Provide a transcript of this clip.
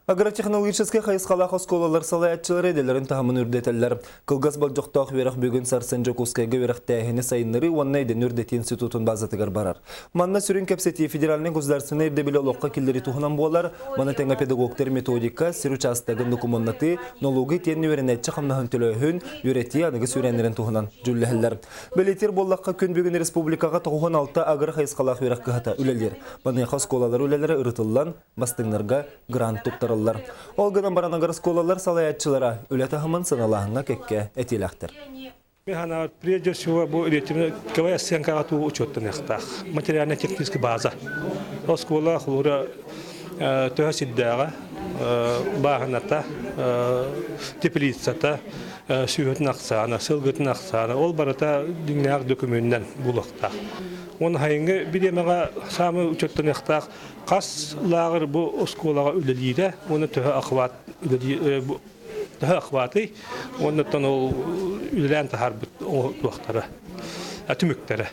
Агротехнологическай хайысхалаах оскуолалар салайааччылара идэлэрин таһымын үрдэтэллэр. Кылгас болдьохтоох үөрэх бүгүн сарсын Дьокуускайга үөрэхтээһини сайыннарыы уонна идэни үрдэтии институтун базатыгар барар. Манна сүрүн кэпсэтии федеральнай государственнай ирдэбили олоххо киллэрии туһунан буолар. Маны тэҥэ педагогтар методика, сир учаастагын докумуоннатыы, нолуогу итиэннэ үөрэнээччи хамнаһын төлөөһүн, үөрэтии аныгы сүүрээннэрин туһунан дьүүллэһэллэр. Бэлиэтиир буоллахха, күн бүгүн республикаҕа 96 агро хайысхалаах үөрэх кыһата үлэлиир. Маныаха оскуолалар үлэлэрэ ырытыллан, бастыҥнарга грант туттарыллар. Ол гынан баран агрооскуолалар салайааччылара үлэ таһымын сыаналааһыҥҥа кэккэ этиилээхтэр. Механа прежде всего бу КВС сценкаҕа туу учуоттаныахтаах. Материально-технический база. Оскуола холура төһө сирдээҕэ, бааһыната, теплицата, сүөһүтүн ахсаана, сылгытын ахсаана, ол барыта дьиҥнээх дөкүмүөнүнэн булуохтаах. Уонна хайыҥҥы бириэмэҕэ саамай учуоттаныахтаах Хас лааҕыр бу оскуолаҕа үлэлиирэ уонна төһө охват төһө охватый уонна оттон ол үлэлээн таһаарбыт туохтара түмүктэрэ.